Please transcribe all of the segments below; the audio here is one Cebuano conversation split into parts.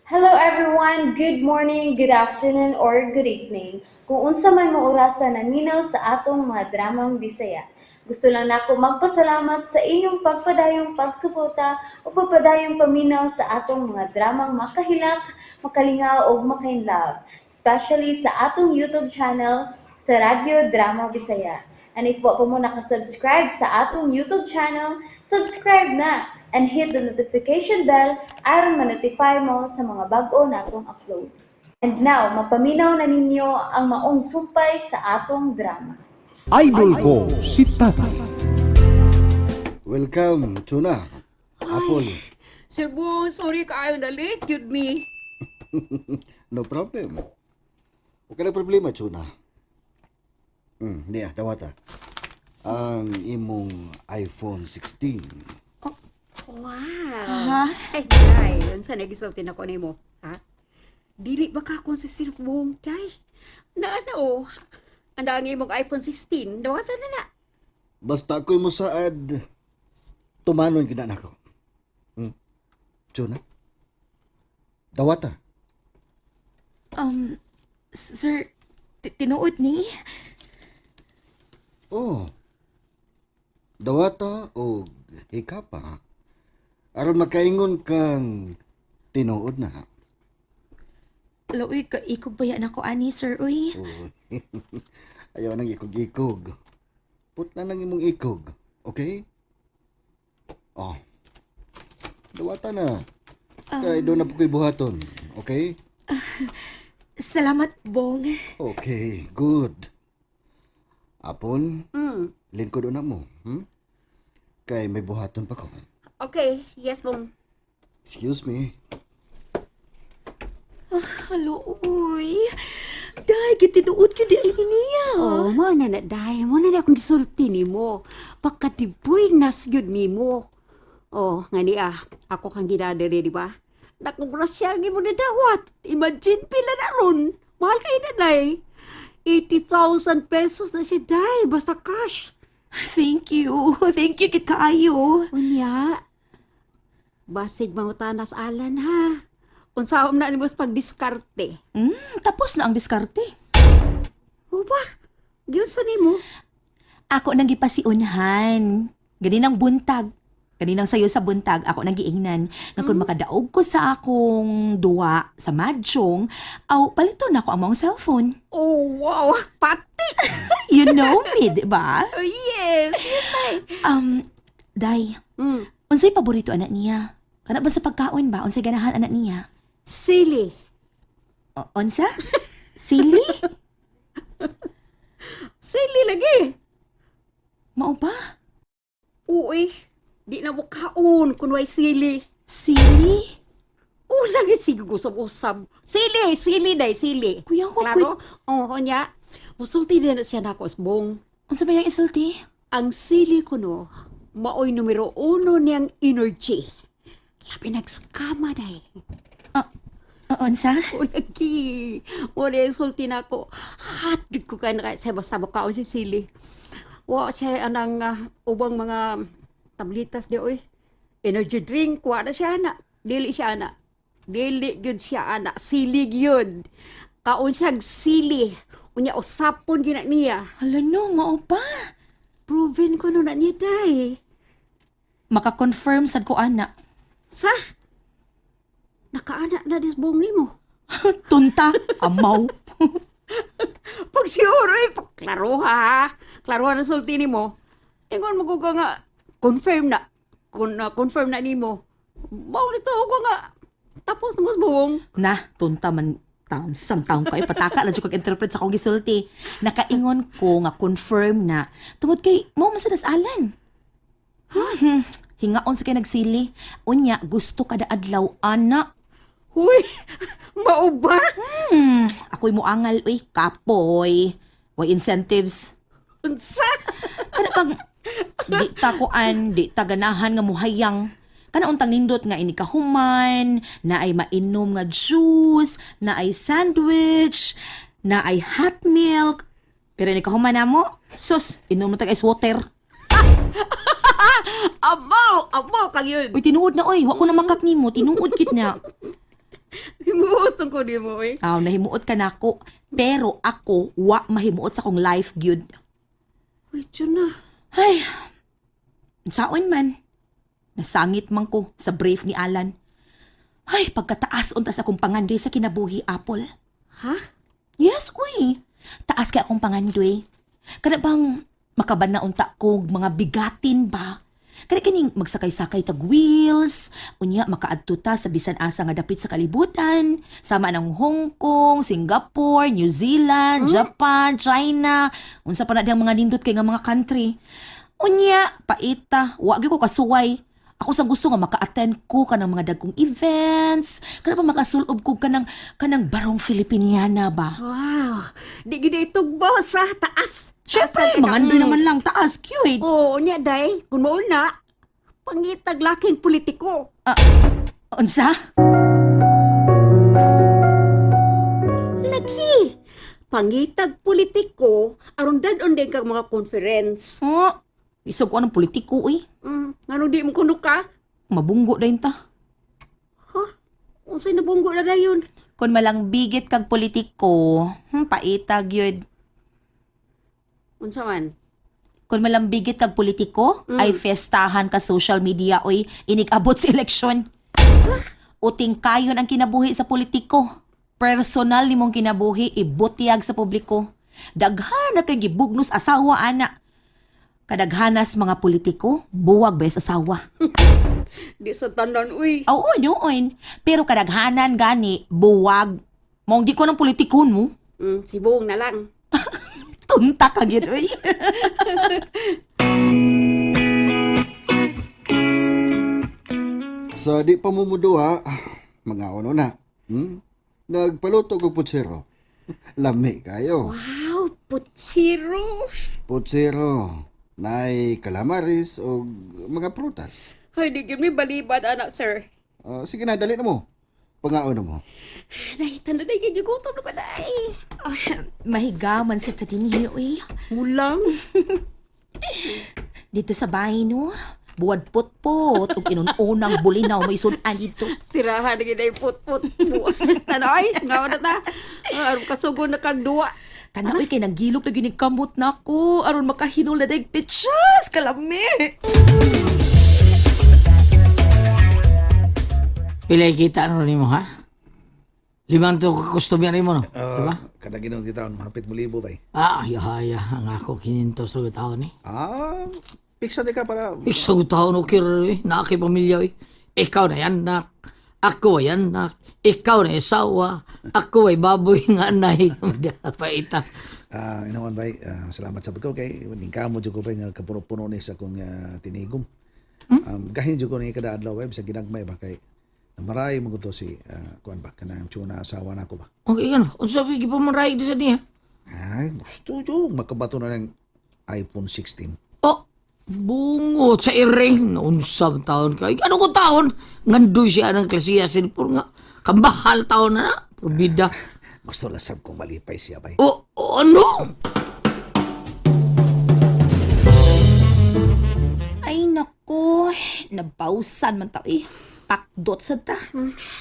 Hello everyone! Good morning, good afternoon, or good evening. Kung unsa man mo orasa naminaw sa atong mga dramang Bisaya. Gusto lang nako magpasalamat sa inyong pagpadayong pagsuporta o pagpadayong paminaw sa atong mga dramang makahilak, makalingaw ug makainlove, especially sa atong YouTube channel sa Radyo Drama Bisaya. And if wa pa mo nakasubscribe sa atong YouTube channel, subscribe na and hit the notification bell aron ma-notify mo sa mga bag-o natong uploads. And now, mapaminaw na ninyo ang maong sumpay sa atong drama. Idol ko si Tatay. Welcome, Tuna. Apple. Sir Bong, sorry kaayo na late gyud mi. No problem. Okay na problema, Tuna. Niya, dawata. Ang imong iPhone 16. Wow. Ay, day, unsa na gisulti nako nimo? Ha? Dili ba ka kung si Sir Bong, day? Na ano, oh. Anda ang imong iPhone 16, dawata na na. Basta ako'y musaad, tumanon gyud na nako. Tuna? Dawata. Sir, tinuod ni? Oh. Dawata o hikapa. Aron makaingon kang tinuod na. Loy, kaikog ba yan ako ani, sir, uy? Oh. Ayaw nang ikog-ikog. Put na nang imong ikog. Okay? Oh. Dawata na. Kay doon na po ko'y buhaton. Okay? Salamat, Bong. Okay, good. Apple, lingkod na mo. Kay may buhaton pa ko. Okay, yes, Bong. Excuse me. Hello, uy. Day, gitinuod ka di ay ni niya. Oh, mo na na, day. Mo na na akong gisulti nimo. Pagkatibuy nas gyud nimo. Oh, nga ni ah, ako kang ginadere, di ba? Nakugrasya ang imo na dawat. Imagine pila na ron. Mahal kay na, day. 80,000 pesos na siya, day. Basta cash. Thank you. Thank you, kit kaayo. Unya, basig mangutanas alan ha. Unsaon na nimo sa pagdiskarte? Tapos na ang diskarte. O ba? Giunsa nimo? Ako nang gipasiunhan. Ganinang buntag. Ganinang sayo sa buntag, ako nang giingnan. Nga kung makadaog ko sa akong duwa sa mahjong, aw palito na ako ang mong cellphone. Oh, wow! Pati! You know me, di ba? Oh, yes! Yes, day. Day, unsay paborito anak niya? Kana ba sa pagkaon ba? Unsay ganahan anak niya? Sili. Unsa? Sili? Sili lagi. Mao ba? Uy, di na mo kaon kung way sili. Sili? O lagi sige usab-usab. Sili, sili day, sili. Kuya, wa Klaro? Oo, nya. Musulti din na siya nako, Bong. Unsa ba yung isulti? Ang sili ko no, maoy numero uno niyang energy. Labi nagskama day. Unsa? O lagi. Wala yung sulti na ako. Hat, gid ko kayo na sa basta makaon si sili. Wa siya anang ubang mga tablitas di oy. Energy drink, wa na siya ana. Dili siya ana. Dili gyud siya ana. Sili gyud. Kaon siya og sili. Unya usapon gyud na niya. Hala no, mao ba? Proven ko no na niya day. Maka-confirm sad ko ana. Sa? Nakaana na disbong nimo. Tunta, amaw. Pag siguro eh, klaro ha. Klaro na sulti nimo. Ingon mo ko ka nga, confirm na. Kung confirm na nimo. Mao nito ko nga, tapos na mas buong. Na, tunta man taon sam taon ka ipataka la jud kag interpret sa akong gisulti. Nakaingon ko nga confirm na tungod kay mao man sa dasalan. Hingaon sa kay nagsili. Unya gusto kada adlaw ana. Huy, mao ba? Ako'y muangal uy kapoy. Way incentives. Unsa? Kana pag di ta kuan, di ta ganahan nga muhayang. Kana untang nindot nga ini kahuman, na ay mainom nga juice, na ay sandwich, na ay hot milk. Pero ini kahuman na mo, sus, inom na tag ice water. Amaw, amaw kang yun. Uy, tinuod na oy, wa ko na makak nimo, tinuod kit na. Nahimuot ko nimo eh. Aw, nahimuot ka nako. Pero ako, wa mahimuot sa akong life gyud. Uy, Chuna. Ay, saon man. Nasangit man ko sa brief ni Alan. Ay, pagkataas unta sa akong pangandoy sa kinabuhi, Apple. Ha? Yes, uy. Taas kay akong pangandoy. Kana bang makaban na unta ko mga bigatin ba? Kana kining magsakay-sakay tag wheels, unya makaadto ta sa bisan asa nga dapit sa kalibutan, sama ng Hong Kong, Singapore, New Zealand, Japan, China, unsa pa na diyang mga nindot kay nga mga country. Unya, paita, wa gyud ko kasuway. Ako sa gusto nga maka-attend ko kanang mga dagkong events, kana pa makasulob ko kanang kanang barong Filipiniana ba. Wow. Di gid itugbo sa taas. Siyempre, Taas na mga andoy naman lang taas, cute. Oo, niya day, kung mao na pangitag laking politiko. Unsa? Lagi. Pangitag politiko aron dad-on din kag mga conference. Oh, isog ko anong politiko uy. Nganong di mo kuno ka? Mabunggo dayon ta. Ha? Unsay nabunggo na dayon? Kung malang bigit kag politiko, paitag yun. Unsa man? Kung malambigit kag politiko, ay festahan ka social media oy inig-abot sa eleksyon. Uting kayon ang kinabuhi sa politiko. Personal nimong kinabuhi ibutyag sa publiko. Daghan na kay gibugnos asawa ana. Kadaghanas mga politiko, buwag ba sa asawa. Di sa tanan uy. Oo, noon. Pero kadaghanan gani, buwag. Mong di ko ng politikon mo. Sibong na lang. Tunta ka gid oy. Sa di pa mo muduha, mga ono na. Nagpaluto ko putsero. Lami kayo. Wow, putsiro. Putsero. Nay calamaris o mga prutas. Ay, di gyud mi balibad anak, sir. Ah, sige na, dali na mo. Pangaon na mo. Day, tanda day kay gutom na ba day? Mahiga man sa tadinhi oy. Mulang. Dito sa bahay no. Buwad putput ug inun-unang bulinaw may sudan dito. Tirahan na gid ay put-put. Buwan tanay, ngaw na ta. Aron kasugo na kag duwa. Tanaw kay nanggilok na ginig kamot nako aron makahinol na daig pitchas kalami. Pilay kita ano nimo ha? Limang to ka customer nimo no, di ba? Kada ginaw kita hapit mo libo bay. Ah, yahaya ang ako kininto sa taon ni. Ah, piksa di ka para Iksa ko taon okay eh, naaki pamilya eh. Ikaw na yan nak. Ako ay anak. Ikaw na isawa. Ako ay baboy nga anay. Paita. Inawan bay, salamat sa pagkaw kay ning kamo jud ko bay nga kapuno-puno ni sa akong tinigom. Gahin jud ko ni kada adlaw bay sa ginagmay ba kay maray mo to si kuan ba kanang tuna asawa nako ba. Okay ano, unsa ba gipamaray di sa niya? Ay, gusto jud makabato na ng iPhone 16. Oh, bungo sa iring. Unsa man taon ka. Ano ko taon? Ngandoy siya ng klasiya cellphone nga. Kambahal taon na na. Probida. Gusto lang sab kong malipay siya bay. Oh, oh, ano? Ay nako, nabawsan man ta eh. Pakdot sa ta.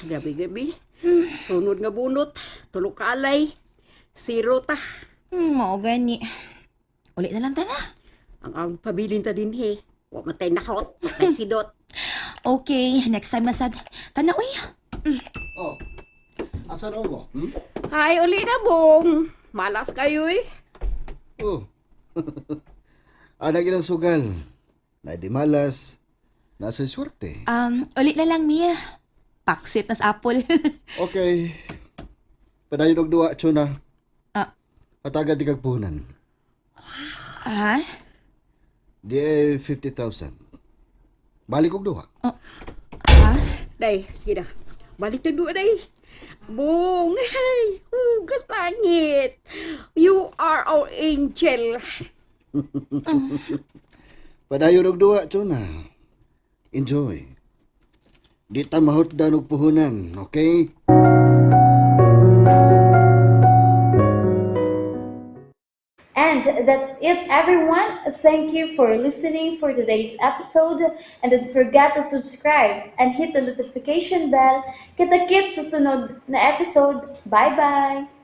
Gabi gabi. Sunod nga bunot, tulo ka alay. Zero ta. Mao gani. Uli na lang ta na. Ang pabilin ta dinhi. Wa matay nahot, matay sidot. Okay, next time na sad. Tanaw eh. Oh, asa na mo? Ay, uli na bong. Malas kayo eh. Oh. Anak ilang sugal. Na di malas. Nasa swerte. Uli na lang Mia. Paksit nas apple. Okay. Padayon og duwa, Chuna. Ah. Hatagan di kag puhunan. Ha? Di ay 50,000. Balik og duha. Day, sige na. Balik na doon, day. Bong, ay, hugas langit. You are our angel. Padayon og duwa, Chuna. Enjoy. Di ta mahutdan og puhunan, okay? And And that's it, everyone. Thank you for listening for today's episode. And don't forget to subscribe and hit the notification bell. Kita-kits sa sunod na episode. Bye-bye!